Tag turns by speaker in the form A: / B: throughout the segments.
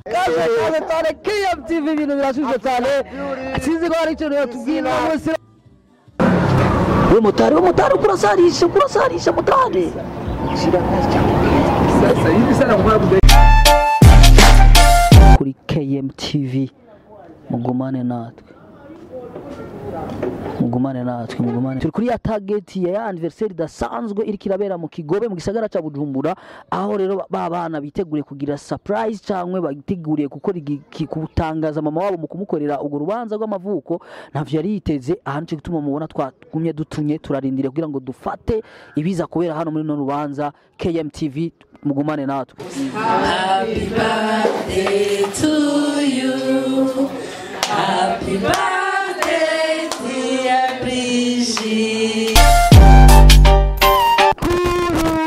A: Kaze kaze cyane KMTV, ibintu birashushe cyane. Sinzi ko hari ikintu yatubwira munsi. We motari, we motari, kurasarisha, kurasarisha motari.
B: Sasa hivi sana kwa
A: Kuri KMTV mugumane natwe. Mugumane natwe, mugumane. Turi kuri ya target ya anniversaire idasanzwe iriko irabera mu Kigobe mu gisagara ca Bujumbura, aho rero ba bana biteguriye kugira surprise cankwe bateguriye gukora kutangaza mama wabo mu kumukorera urwo rubanza rw'amavuko. Ntavyo yari yiteze. Aha nico gituma mubona twagumye dutunye turarindire kugira ngo dufate ibiza kubera hano muri no rubanza. KMTV mugumane natwe.
C: Happy birthday to you. Happy birthday, dear Brigitte.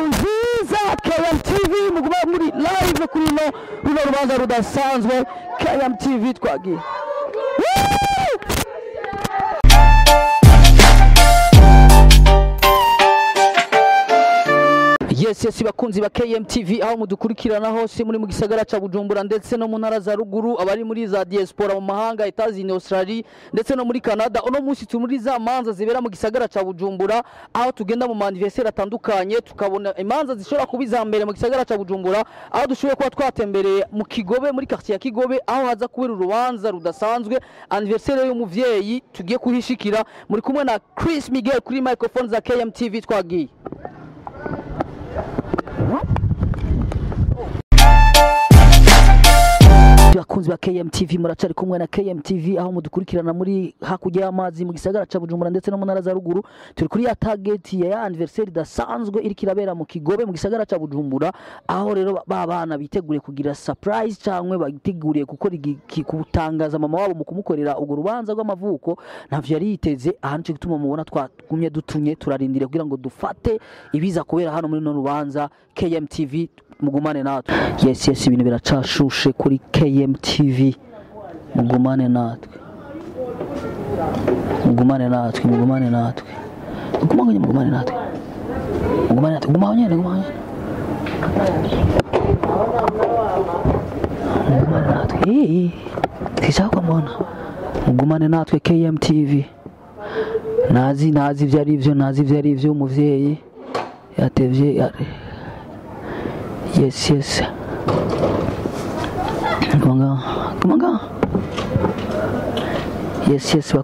A: Nziza KMTV muguma muri live kuri no runo rubanza rudasanzwe. KMTV twagiye. Woo! Yes, yes, bakunzi ba KMTV aho mudukurikirana hose muri mu gisagara ca Bujumbura ndetse no mu ntara za ruguru, abari muri za diaspora mu mahanga, Etazi, Australia ndetse no muri Canada. Uno munsi turi muri za manza zibera mu gisagara ca Bujumbura, aho tugenda mu anniversaire atandukanye tukabona imanza zishobora kuba iza mbere mu gisagara ca Bujumbura, aho dushoboye kuba twatembereye mu Kigobe, muri quartier ya Kigobe, aho haza kubera urubanza rudasanzwe, anniversaire y'umuvyeyi tugiye kuhishikira. Muri kumwe na Chris Miguel kuri microphone za KMTV. Twagiye. Bakunzi ba KMTV, muracari kumwe na KMTV aho mudukurikirana muri hakurya y'amazi mu gisagara ca Bujumbura ndetse no mu ntara za ruguru. Turi kuri ya target ya anniversaire idasanzwe iriko irabera mu Kigobe mu gisagara ca Bujumbura, aho rero ba bana biteguriye kugira surprise cankwe bateguriye gukora kutangaza mama wabo mu kumukorera urwo rubanza rw'amavuko. Ntavyo yari yiteze. Aha nico gituma mubona twagumye dutunye turarindire kugira ngo dufate ibiza kubera hano muri no rubanza. KMTV mugumane natwe. Yes, yes, ibintu biracashushe kuri KMTV mugumane natwe. Mugumane natwe, mugumane natwe. Mugumane, mugumane natwe. Mugumane natwe, gumane nyene, gumane. Mugumane natwe. Eh, tishaka mbona. Mugumane natwe KMTV. Nazi nazi ivyo ari byo, nazi ivyo ari byo umuvyeyi yatevye. Yes, yes. Kumanga, kumanga. Yes, yes.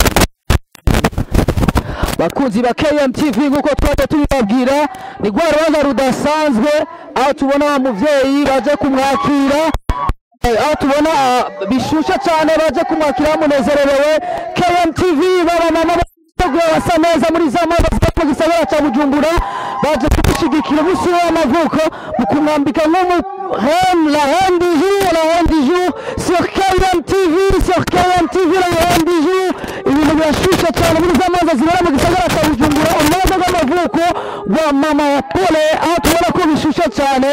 A: Bakunzi ba KMTV, nkuko twaje tubibabwira, ni rwa rubanza rudasanzwe aho tubona umuvyeyi baje kumwakira, aho tubona bishushe cyane baje kumwakira bamunezererewe. KMTV baba mama basa neza muri za manza mu gisagara ca Bujumbura, baje kumushigikira umunsi w'amavuko mu kumwambika nk'umu reine, la reine du jour, la reine du jour sur KMTV, sur KMTV la reine du jour. Ibintu birashushe cyane muri za manza zibera mu gisagara ca Bujumbura, urubanza rw'amavuko rwa mama wa Pole, aho tubona ko bishushe cyane.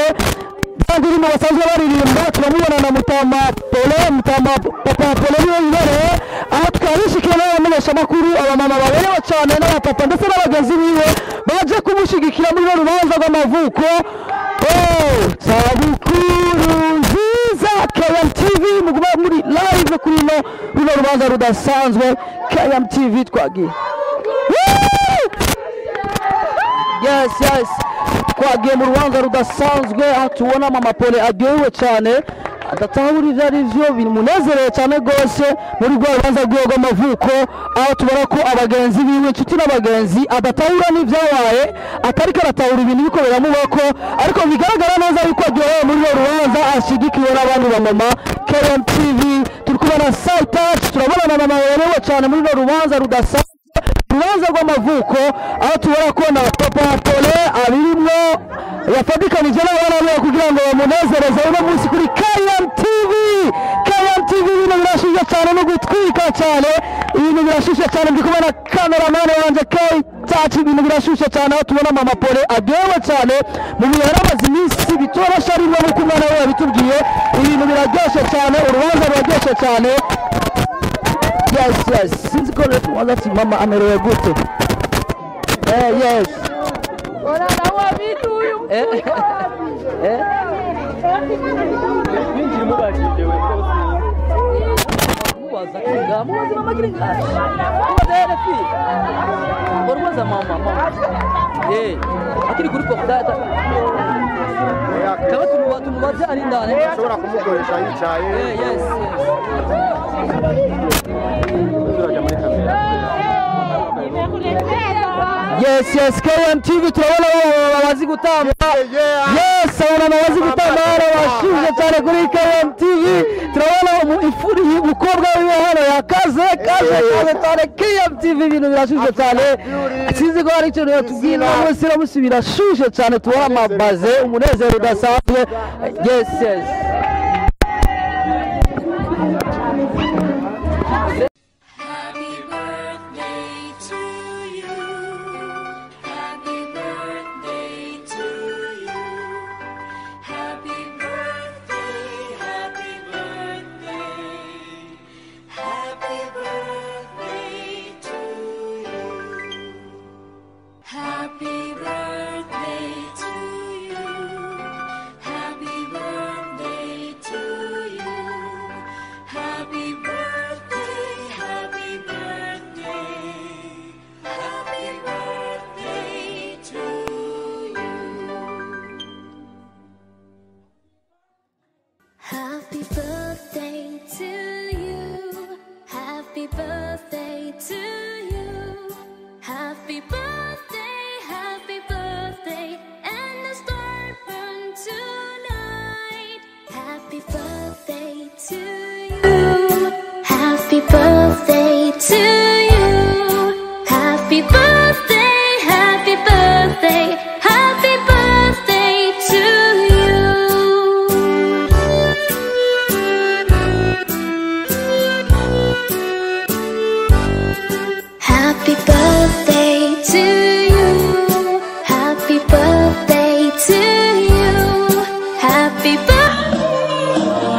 A: Ndirimbo basanzwe baririmba turamubona na Mutama Pole, Mutama Papa Pole niwe yibereye aho. Tukabishikira n'abamenyeshamakuru, abamama baberewe cyane n'abapapa ndetse n'abagenzi biwe baje kumushigikira muri runo rubanza rw'amavuko. Oh, sabukuru nziza KMTV muguma muri live kuri no runo rubanza rudasanzwe. KMTV twagiye. Woo! Yes, yes, twagiye mu rubanza rudasanzwe aho tubona mama Pole aryohewe cyane, adatahura ivyo ari vyo, bimunezereye cyane rwose muri rwa rubanza rwiwe rw'amavuko, aho tubona ko abagenzi biwe, inshuti n'abagenzi, adatahura n'ivyabaye, atariko aratahura ibintu biriko biramubako, ariko bigaragara neza yuko aryohewe muri rwo rubanza, ashigikiwe n'abandi bamama. KMTV turi kubona Side, turabona na mama baberewe cyane muri rwo rubanza rudasanzwe, urubanza rw'amavuko, aho tubona ko na papa Pole abirimwo yafatikanije n'abana biwe kugira ngo bamunezereze uno munsi kuri KMTV. KMTV ibintu birashushe cyane no gutwika cyane, ibintu birashushe cyane. Ndi kubona cameraman wanje K Touch, ibintu birashushe cyane aho tubona mama Pole aryohewe cyane mu bihe yari amaze iminsi bitoroshe arimwo, nk'uko umwana we yabitubwiye. Ibintu biraryoshe cyane, urubanza ruraryoshe cyane. Yes, yes, sinzi ko rero tubaza ati mama amerewe gute? Eh, yes.
C: Ora, vitu huyu.
A: Eh, eh. Mubaza kiringa, mubaza mama kiringa. Mubaza RFI. Mubaza mama mama. Eh, akiri kuri portable. Cyangwa tumubaze ari indani.
B: Ashobora kumukoresha yicaye.
A: Eh, yes.
B: Turajya muri kamera.
A: Yes, yes, KMTV turabona abo bazi gutamba. Yes, abona bazi gutamba hano bashuje cyane kuri KMTV. Turabona ifuri umukobwa wiwe hano yakaze kaze kaze cyane. KMTV ibintu birashuje cyane. Sinzi ko hari ikintu yatubwira munsi munsi birashuje cyane, tubona amabaze umunezero udasanzwe. Yes, yes.
C: Happy birthday to you. Happy birthday to you. Happy birthday, happy birthday. Happy birthday to you. Happy birthday to you. Happy birthday to you. Happy birthday, happy birthday. Happy birthday to you.
D: Happy birthday to you. Happy birthday to you. Happy birthday, happy birthday, and the star burn tonight. Happy birthday to you. Happy birthday to you. Happy birthday, happy birthday, happy birthday to you. Happy birthday to you. Happy birthday to you. Happy birthday.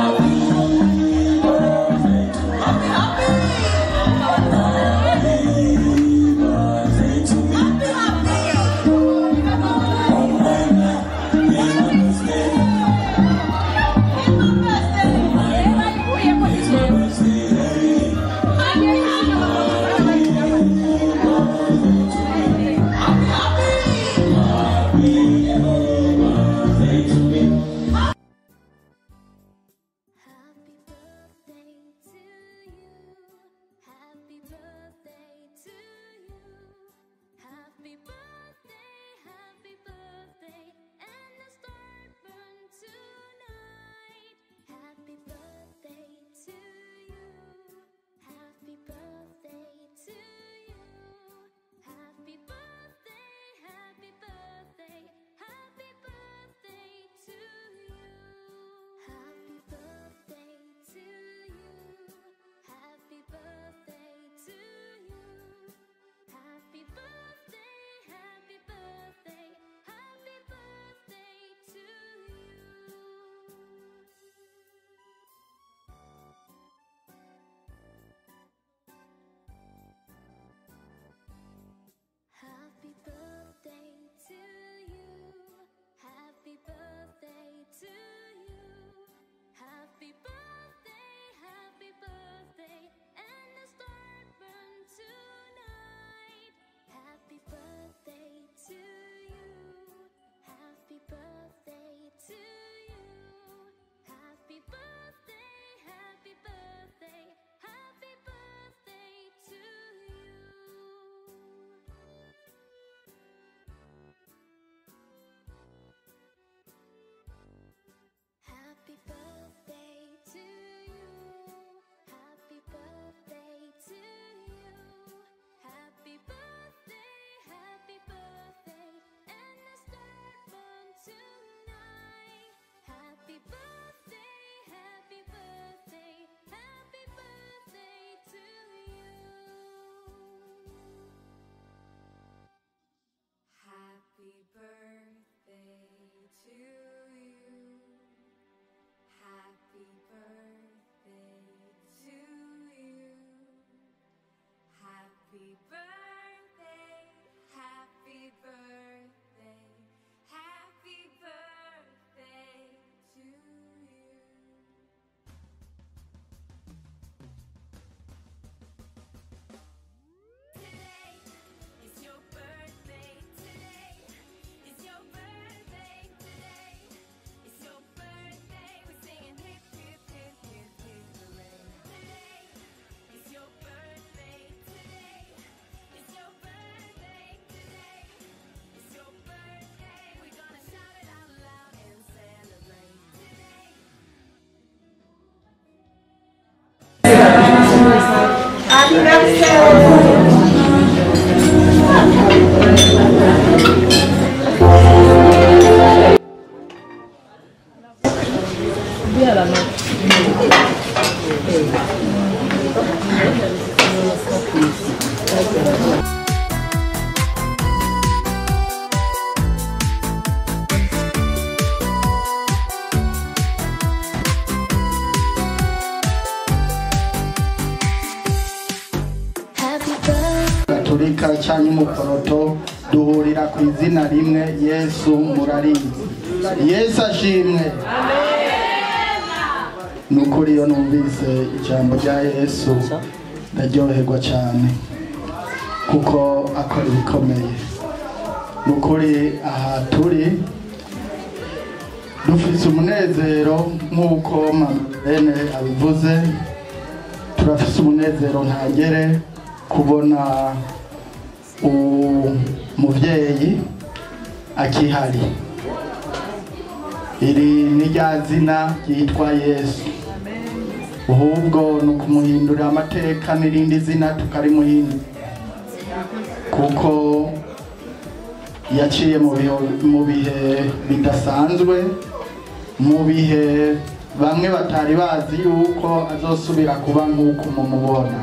D: Happy birthday.
E: Gaturika cyangwa umukoroto duhurira ku izina rimwe Yesu murarizi. Yesu ashimwe. Nukuri iyo numvise ijambo rya Yesu ndaryoherwa cyane kuko akora ibikomeye. Nukuri aha turi dufise umunezero nk'uko Marlene abivuze, turafise umunezero ntagere kubona umuvyeyi akihari. Iri ni rya zina ryitwa Yesu, ahubwo ni ukumuhindurira amateka n'irindi zina tukarimuhindura, kuko yaciye mu bihe bidasanzwe, mu bihe bamwe batari bazi yuko azosubira kuba nk'uko mumubona,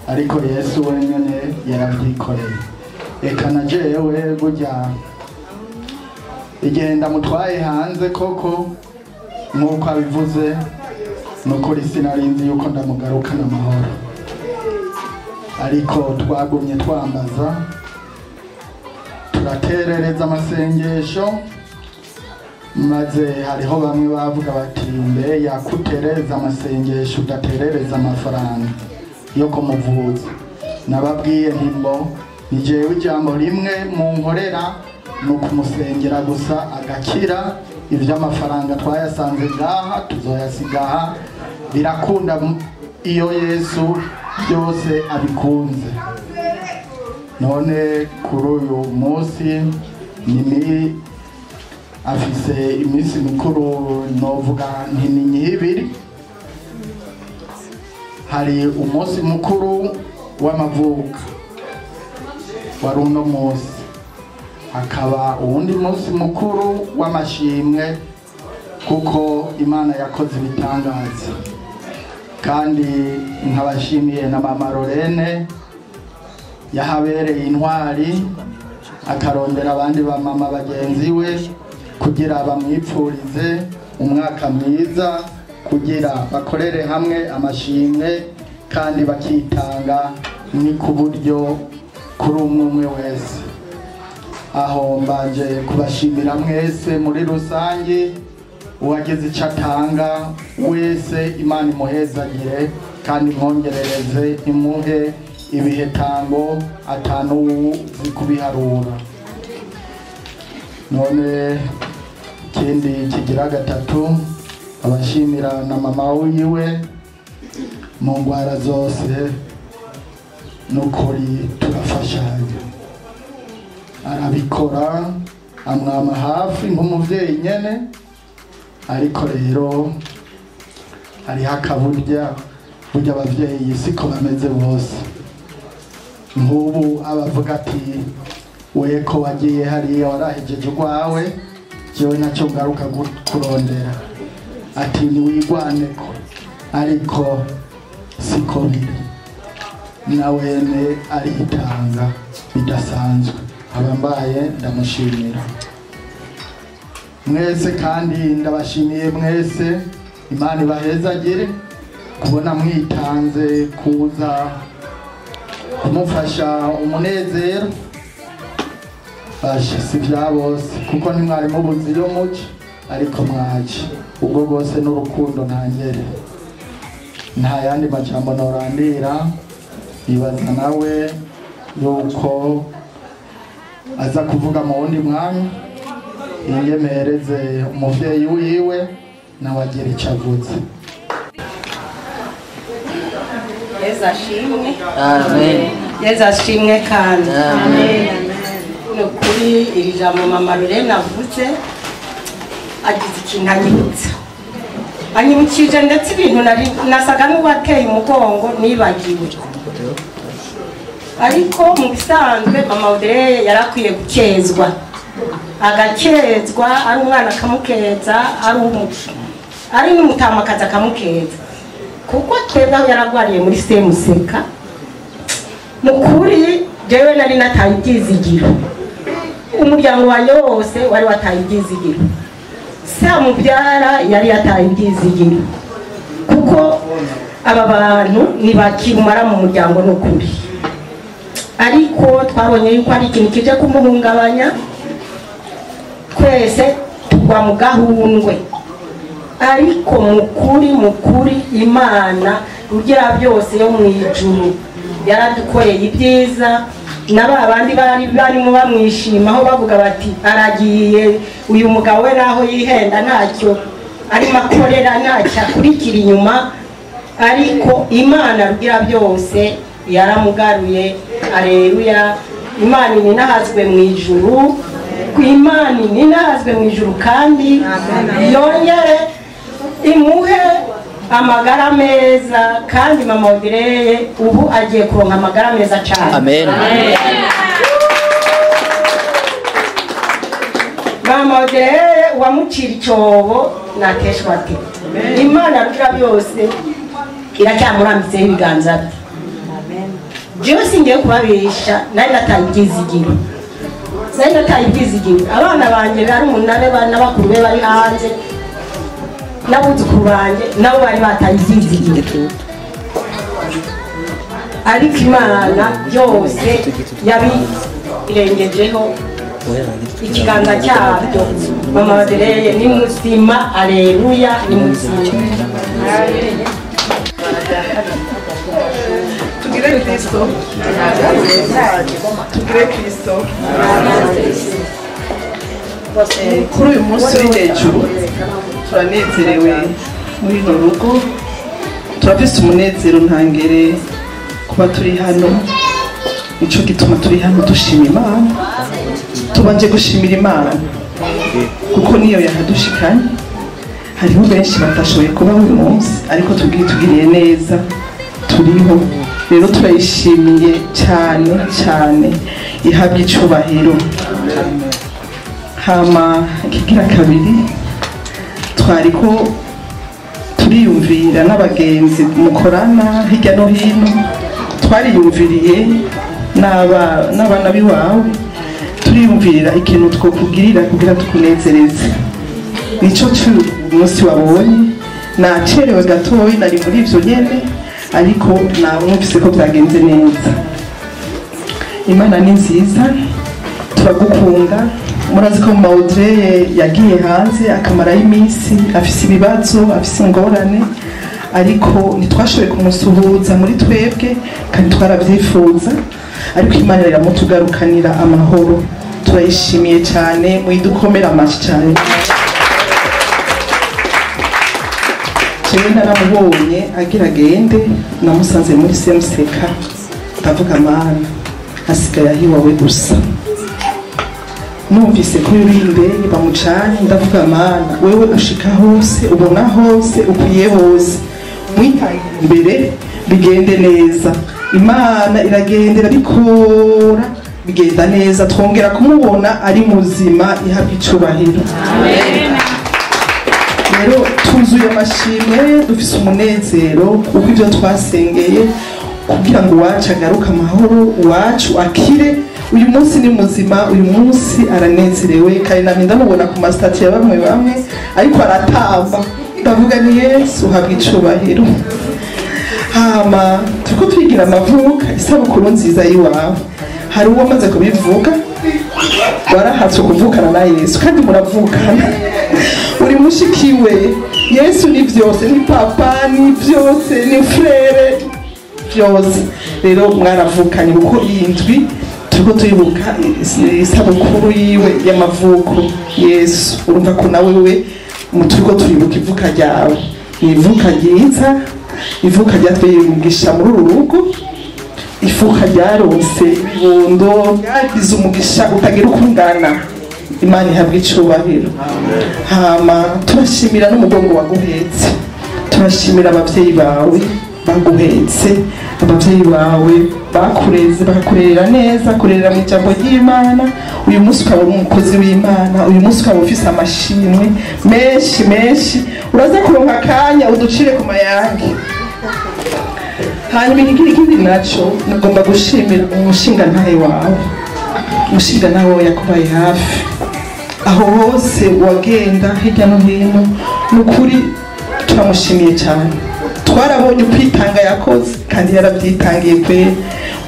E: ariko Yesu wenyene yaravyikoreye. Eka na jewe burya igihe ndamutwaye hanze koko nk'uko abivuze, nukuri sinarinzi yuko ndamugarukana amahoro, ariko twagumye twambaza, turaterereza amasengesho, maze hariho bamwe bavuga bati mbe yakuterereza amasengesho udaterereza amafaranga yo kumuvuza. Nababwiye nti mbo ni jewe ijambo rimwe munkorera ni ukumusengera gusa agakira, ivy'amafaranga twayasanze ngaha tuzoyasiga aha, birakunda iyo Yesu byose abikunze. None kuri uyu munsi ni afise iminsi mikuru novuga nti ni nyibiri. Hari umunsi mukuru w'amavuko wari uno munsi, hakaba uwundi munsi mukuru w'amashimwe kuko Imana yakoze ibitangaza. Kandi nkabashimiye na Mama Lorene yahabereye intwari, akarondera abandi ba mama bagenzi we kugira bamwipfurize umwaka mwiza, kugira bakorere hamwe amashimwe kandi bakitanga ni ku buryo kuri umwe umwe wese. Aho mbanje kubashimira mwese muri rusange, uwagize icyo atanga wese Imana imuhezagire kandi imwongerereze, imuhe ibihe tango atanu uzi kubiharura. None ikindi kigira gatatu, abashimira na mama wiwe mu ngwara zose, nukuri turafashanya, arabikora amwama hafi nk'umuvyeyi nyene, ariko rero hariho akaburya burya abavyeyi siko bameze bose. Nk'ubu abavuga ati we ko wagiye hariya warahejeje urwawe, jewe nacyo ngaruka kurondera, ati niwigwaneko, ariko siko biri, na wene aritanga bidasanzwe. Abambaye ndamushimira mwese, kandi ndabashimiye mwese, Imana ibahezagire kubona mwitanze kuza kumufasha umunezero. Basha si vya bose kuko ntimwari mubuze iyo muci, ariko mwaje ubwo bwose n'urukundo ntangere. Nta yandi majambo norandira, ibaza nawe yuko aza kuvuga mu wundi mwanya, ingemereze umuvyeyi wiwe nawe agira ico avuze.
F: Yesu ashimwe.
A: Amen.
F: Yesu ashimwe kandi.
A: Amen.
F: Nukuri iri jambo Mama Lorene avuze agize ikintu anyibutsa, anyibukije ndetse ibintu nasaga n'uwateye umugongo nibagiwe. Ariko mu bisanzwe Mama Audrey yarakwiye gukezwa, agakezwa ari umwana akamukeza, Ari n'umutamakazi akamukeza, kuko twebwe aho yaragwariye muri Semuseka, mu kuri jewe nari nataye ibyizigiro, umuryango wanjye wose wari wataye ibyizigiro, Samubyara yari yataye ibyizigiro, kuko aba bantu ntibakimara mu muryango n'ukuri. Ariko twabonye yuko ari ikintu kije kumuhungabanya, twese tugwa mu gahundwe. Ariko mukuri Imana rugira byose yo mu ijuru yaradukoreye ibyiza, na ba bandi bari barimo bamwishimaho bavuga bati aragiye uyu mugabo we, naho yihenda ntacyo arimo akorera, ntacyo akurikira inyuma. Ariko Imana rugira byose yaramugaruye. Aleluya! Imana ininahazwe mu ijuru, Imana ininahazwe mu ijuru, kandi yongere imuhe amagara meza. Kandi mama Audrey ubu agiye kuronka amagara meza cyane.
A: Amen.
F: Mama Audrey wamucira icyobo nateshwa ate. Imana rugira byose iracyamurambitseho ibiganza bye. Jewe singiye kubabesha, nari nataye ibyizigiro, nari nataye ibyizigiro. Abana banjye bari umunani n'abakuru be bari hanze, n'abuzukuru banjye nabo bari bataye ibyizigiro, ariko Imana byose yabirengejeho ikiganza cyabyo. Mama Audrey ni muzima, aleluya, ni muzima.
G: Tugire Kristo, tugire Kristo. Kuri uyu munsi uri hejuru turanezerewe muri runo rugo, turafise umunezero ntangere kuba turi hano. Nico gituma turi hano dushima Imana, tubanje gushimira Imana kuko niyo yahadushikanye. Hariho benshi batashoboye kuba uyu munsi, ariko tugiriye neza turiho. Rero turayishimiye cyane cyane, ihabwa icubahiro. Hama ikigira kabiri, twariko turiyumvira n'abagenzi mukorana hirya no hino, twariyumviriye n'abana b'iwawe, turiyumvira ikintu twokugirira kugira tukunezereze. Nico umunsi wabonye nacerewe gatoyi, nari muri ivyo nyene, ariko namwumvise ko byagenze neza. Imana ni nziza, turagukunda. Murazi ko mama Audrey yagiye hanze akamarayo iminsi, afise ibibazo, afise ingorane, ariko ntitwashoboye kumusuhuza muri twebwe kandi twarabyifuza, ariko Imana iramutugarukanira amahoro. Turayishimiye cyane, muyidukomera amashyi cyane. Jewe naramubonye agira agende, namusanze muri Semuseka, ndavuga Mana asigaye ahiwawe gusa. Numvise ko yurinde bamucanye, ndavuga Mana wewe ushika hose, ubona hose, ukwiye hose, mwitangire imbere bigende neza. Imana iragendera bikora bigenda neza, twongera kumubona ari muzima, ihabwa icubahiro. Rero tuzuye amashimwe, dufise umunezero kuko ibyo twasengeye kugira ngo uwacu agaruke amahoro, uwacu akire. Uyu munsi ni muzima, uyu munsi aranezerewe. Kandi namye ndamubona ku masitati ya bamwe bamwe ariko aratamba, ndavuga ni Yesu uhabwa icubahiro. Hama turiko twigira amavuka, isabukuru nziza y'iwawe. Hari uwo amaze kubivuga, warahatswe kuvukana na Yesu kandi muravukana, uri mushikiwe. Yesu ni byose, ni papa, ni byose, ni frere, byose. Rero mwaravukanye, kuko iyi ndwi turiko turibuka isabukuru yiwe y'amavuko Yesu. Urumva ko nawe we turiko turibuka ivuka ryawe, ni ivuka ryiza, ivuka ryatweye umugisha muri uru rugo, ifuka ryaronse ibibondo, ryagize umugisha utagira uko ungana. Imana ihabwa icubahiro. Hama turashimira n'umugongo waguhetse, turashimira abavyeyi bawe baguhetse, abavyeyi bawe bakureze, bakakurerera neza, kurerera mu ijambo ry'Imana. Uyu munsi ukaba uri umukozi w'Imana, uyu munsi ukaba ufise amashimwe menshi menshi. Uraza kuronka akanya uducire ku mayange. Hanyuma ikindi naco nagomba gushimira umushingantahe wawe, umushingantahe wawe yakubaye hafi aho hose wagenda hirya no hino. Ni ukuri turamushimiye cyane, twarabonye ukwitanga yakoze kandi yarabyitangiye pe.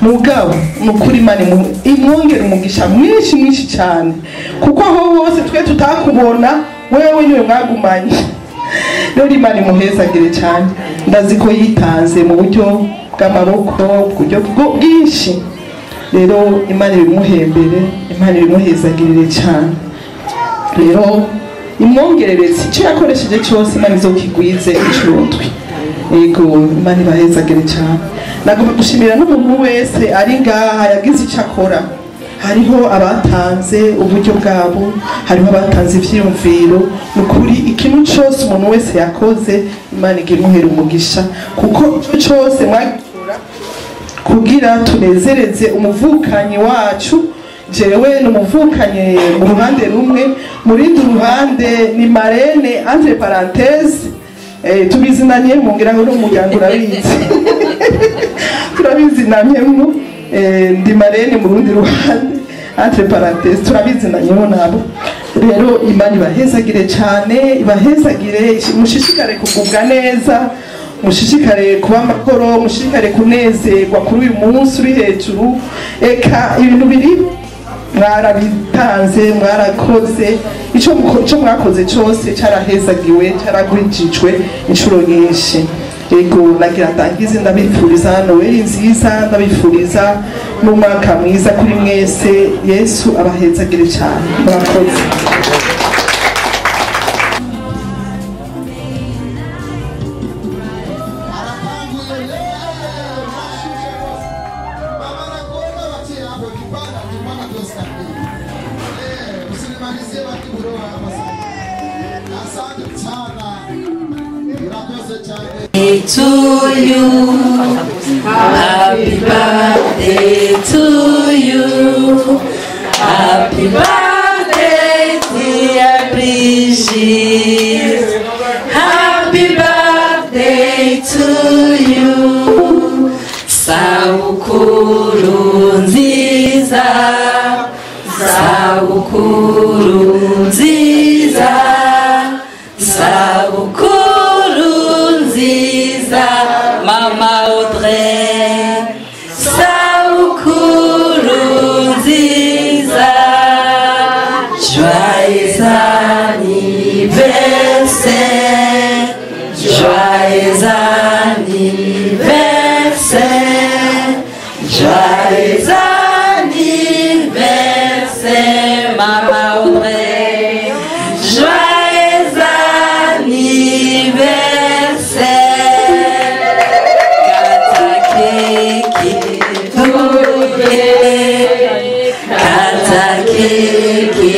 G: Mugabo ni ukuri Imana imwongera umugisha mwinshi mwinshi cyane, kuko aho hose twe tutakubona wewe niwe mwagumanye. Rero Imana imuhezagire cyane, ndazi ko yitanze mu buryo bw'amaboko, mu buryo bwinshi. Rero Imana ibimuhembere, Imana ibimuhezagirire cyane. Rero imwongereretse icyo yakoresheje cyose, Imana izokigwize inshuro ndwi. Yego, Imana ibahezagire cyane. Nagomba gushimira n'umuntu wese ari ngaha yagize icyo akora. Hariho abatanze uburyo bwabo, hariho abatanze ivyiyumviro. Ni ukuri ikintu cyose umuntu wese yakoze, Imana igimuhera umugisha, kuko icyo cyose mwagikora kugira tunezereze umuvukanyi wacu. Jewe ni umuvukanyi mu ruhande rumwe, mu rindi ruhande ni marraine entre parenthèses, tubizinanye mungira ngo n'umuryango urabizi, turabizinanyemo. Ndi marraine mu rundi ruhande entre parenthèses, turabizinanyemo nabo. Rero Imana ibahezagire cyane, ibahezagire, mushishikare kugubwa neza, mushishikare kuba amahoro, mushishikare kunezerwa kuri uyu munsi uri hejuru. Eka ibintu biri mwarabitanze, mwarakoze, icyo mwakoze cyose cyarahezagiwe, cyaragwijijwe inshuro nyinshi. Ego, nagira ndangize ndabifuriza Noweli nziza, ndabifuriza n'umwaka mwiza kuri mwese. Yesu abahezagire cyane, murakoze.
C: To you, happy birthday to you, happy birthday dear Brigitte, happy birthday to you, sabukuru nziza, sabukuru nziza, sabukuru nziza, Mama Audrey, sabukuru nziza, joyeux anniversaire, joyeux anniversaire, joyeux anniversaire, Mama Audrey, joyeux anniversaire. Kata keki turye, kata keki